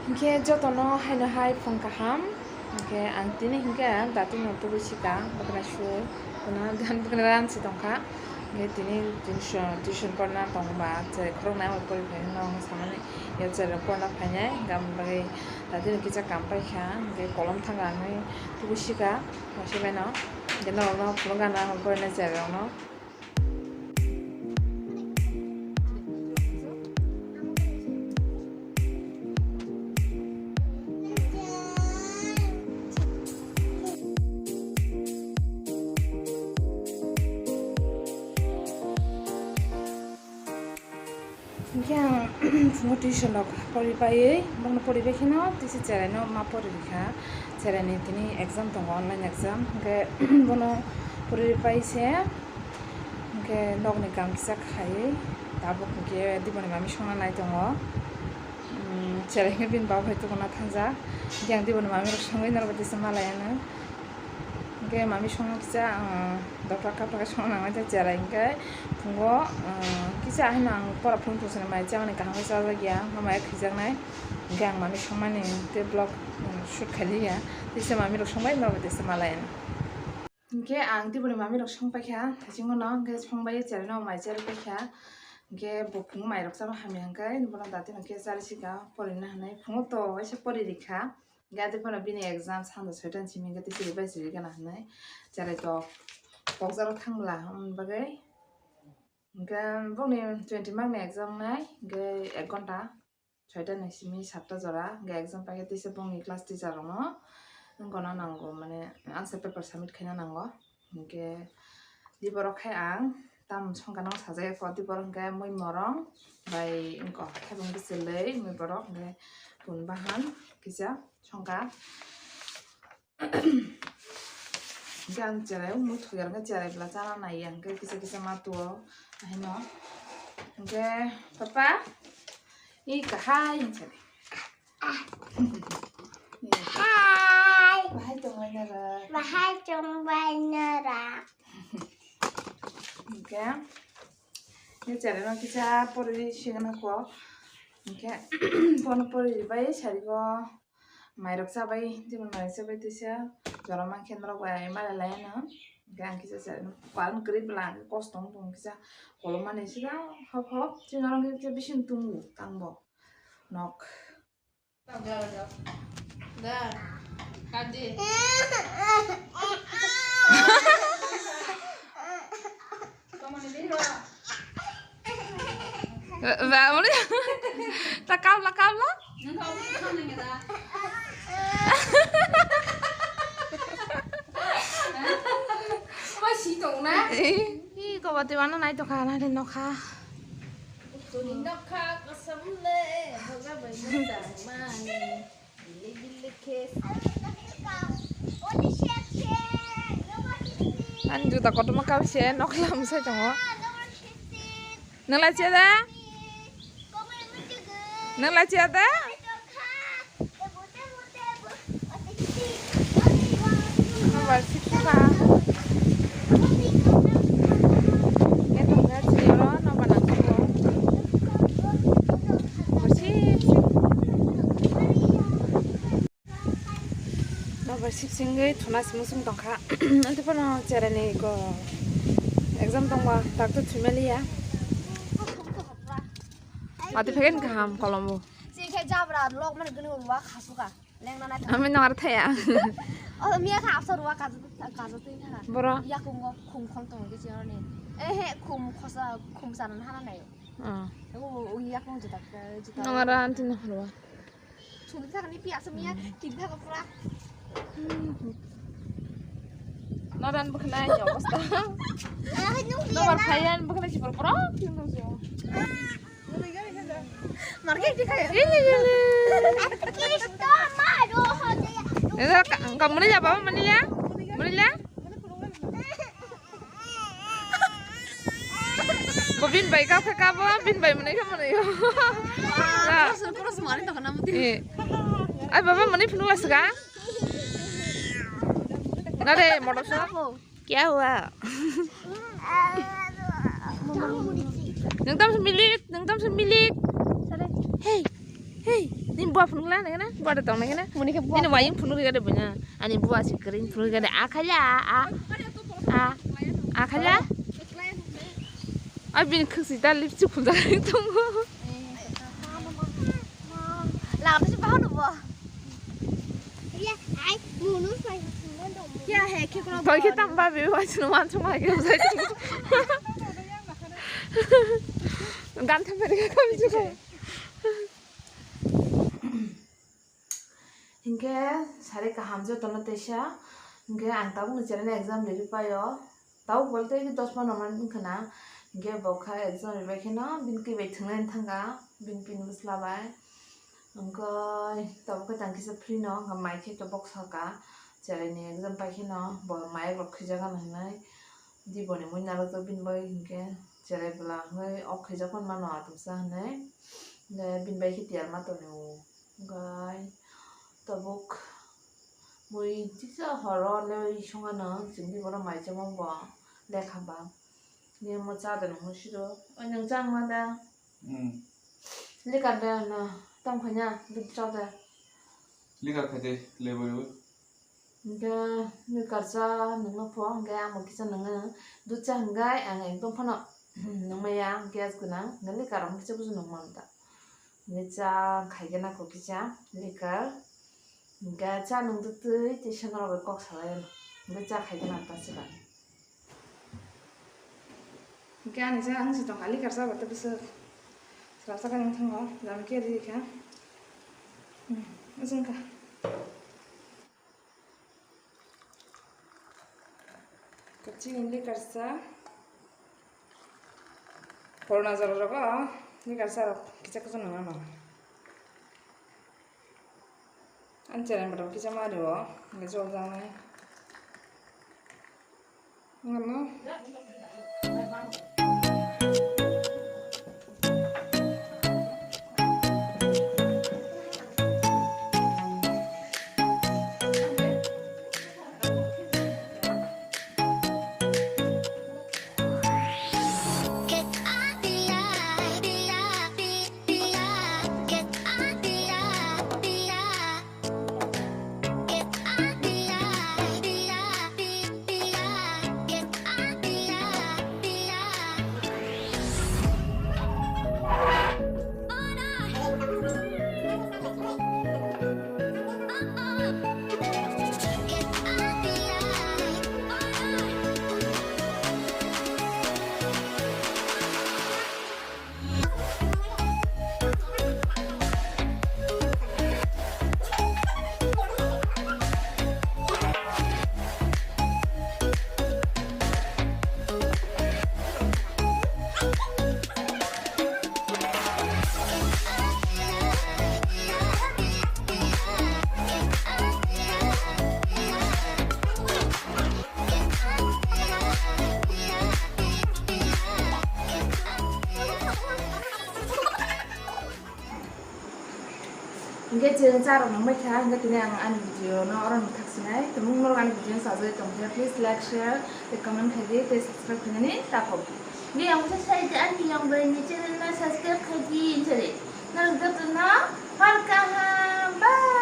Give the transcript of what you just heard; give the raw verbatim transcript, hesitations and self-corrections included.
Hinkhe jotono haino hai phung kaham. Hinkhe ang tini hinkhe datino tubui sika, bwkhwnai sui, bwkhwnai dan, bwkhwnai ran si tongkha. Hinkhe tini tuition, tuition porna tongba, je khoroknai abo pori phai hwnwi ang samani, ya je rok porna phainai, hinkhe aboni bagwi datino kisa kam paikha, hinkhe kolom thanga hinwi tubui sika, masibaino. Hinkhe norokno phunuk gana abo porinai je rokno. Hinkhe ang phungo tuition rok pori paiwi, bokno pori bai kheno tisa cheraino ma pori rikha. Cheraini tini exam tongo, online exam, hinkhe bono pori pai se. Hinkhe nokni kaam kisa khaiwi tabuk hinkhe diboni mami songna nai tongo. Umm, cherai hinkhe bini baba hai tongna thangjak. Hinkhe ang diboni mami rok songwi norok bai tisa malai anw. Hinkhe mami songno kisa, umm, doprak kapra khe songna nangnai ta cherai hinkhe phungo, umm, kisa haino ang pora phunuk tongsinai mai chamani kaham khe chajakya, hamya khijaknai. Hinkhe ang mami songmani tei vlog, umm, shoot khailiya. Tisa mami rok songbai norok bai tisa malai anw. Hinkhe ang diboni mami rok song paikha, thaichingmano hinkhe songbai cheraino mai cherwi paikha. Hinkhe bo phungo mai rok chama hamya hinkhe bono datino khe charwi sika porina hinwi. Phungo to waisa pori rikha. Hinkhe adi phano bini exam sanja soita ni simi hinkhe tei chiribai chirigana hinwi cherai tok kokjaro thangla hwnwi bagwi. Hinkhe boni twenty mark ni exam nai hinkhe ek ghonta. Soita ni simi satta jora, hinkhe exam paikhe tisa bongni class teacher rokno wngkona nango, mane answer paper submit khaina nango. Hinkhe diborok khe ang tam songkha no sajagya kho, diborok hinkhe mui morong bai wngkha khe bwswlwi mui borok hinkhe tun bahan kisa songkha. Hinkhe ang cherai, mui thokya hinkhe cherai bwla chana naiya, hinkhe kisa kisa ma tuo, haino. Hinkhe, papa, i kahai, hinkhe. Hai. Bahai tongbai nara. Bahai tongbai nara. Hinkhe, ni cherai no kisa pori sigana ko. Hinkhe, bono pori bai sarigo. Mairok chabai, jemon mairok chabai tisa jora mankhe norok bai malai lai ano. Hinkhe ang kisa sa, karon kwrwi bwla ang kosto wng tong kisa kolom mani sida hop hop, chini oro kisa bising tungo tangbo nok. Da, da, da. Da. Kadi. Ba, ba, uli. Ta kabla, kabla. Kau si tong na? Eh, ih, kau bati mana nai tong kana ni nokha. Tuni nokha kasam le, hoga bai mani. Ani juta kotorma kabise nokla mwsai tongo. Nwng lai chiya da? Nwng lai chiya da? Number six ka. Khe tongkha chini oro number nangkukgo. Number six, six. Number six wngwi thuna simi simi tongkha. Antiphano cherai ni ko exam tongma tak to thumeliya. Mati phagen kaham kolombo. Sing khe jabra lok mani gwnwi ruwa khasuka. Lengna nai. Ami nongar thaya. Oh, miya kha absa ruwa kazu, kazu twi kha. Boro. Yakungo khum khol tongo kisi oni. Eh, he, khum khosa, khum sana hana nayo. Oh. Oh, oh, yakung jita, jita. Nongar anti no ruwa. Chuli thakni pi asam ya, kiri thaka pura. Noran bwkhnai ni obostha. Nobar phaiyan bwkhnai si pura pura. Market di kaya. Kisto maro hote. Esa ka, ka muni ya baba muni ya? Muni ya? Bo bin bai kap khe kabo, bin bai mwnwi khe mwnwi o. Cross, cross mani tongkha na muti. Eh. Ai baba mwnwi phunuk la swkang. Na re, motor sa. Kya hua? Nang tam se milik, nang tam se milik. Hey, hey. Nini bua phunukla nai gana, bua da tong nai gana. Muni khe bua. Nini wayung phunuk gade bunya. Ani bua si kering phunuk gade. Akhala, a, a, akhala. Ai bini khwsi da lipstick phunjak tongo. Lama si bahano bo. Kya hai khe kono. Toi khe tam ba be wa chunu man chuma ke uzai. Gan tham beri kam chuko. Hinkhe sari kaham jotono teisa. Hinkhe ang tabukni cherani exam riri paio. Tabuk bolte ki dos pondro minute wngkha na. Hinkhe bo kha exam ribai kheno bini twi bai thwngnaini thangkha, bini pini bwsla bai. Hinkhe tabuk khe tang kisa free no wngkha, mai khe to bok salka. Cheraini exam pai kheno bo mai rok khwijak ano hinwi. Diboni mui narwkjak bini bai hinkhe cherai bwla hwnwi ok khwijak phano mano atwmsa hwnwi. Hinkhe bini bai khe tiyar ma tonwi o. Hinkhe tabuk mui tiksa horo lei songano chwngni borok mai chamo bo lekha ba. Nemo cha de nung siro. Oi nung chang ma da. Hmm. Likar da na tong khanya dut cha da. Likar khaide lebo yo. Hinkhe likar cha nungma pho, hinkhe amo kisa nungo dut cha hingai ang ekdom phano nungmaya gas gwnang, hinkhe likar ang kisa bujo nungma da. Hinkhe cha khaigena kok kisa likar. Hinkhe cha nung dut twi tisa norok bai kok salai. Hinkhe cha khaigena ta swkang. Hinkhe ani cha ang se tongkha likar cha ba ta bwswk. Swrapsa khe nung thango, jam khe ri kha. Hmm, aswk kha. Kachini likar cha. Purana jora rogo likar cha rok kicha kicha nang nang. Ang chereng bwrwi kicha mari o, le jol janai. Ngano. Hinkhe chwng cha rok nang bai kha, hinkhe tini ang ani video no oro no thak sinai. Tumung norok ani video no sajagwi tong khe, please like, share tei comment khai di tei subscribe khainani ta phok di. Hinkhe ang khe sai di ani yang bai ni channel no subscribe khai di hinwi. Norok joto no hor kaham, bye.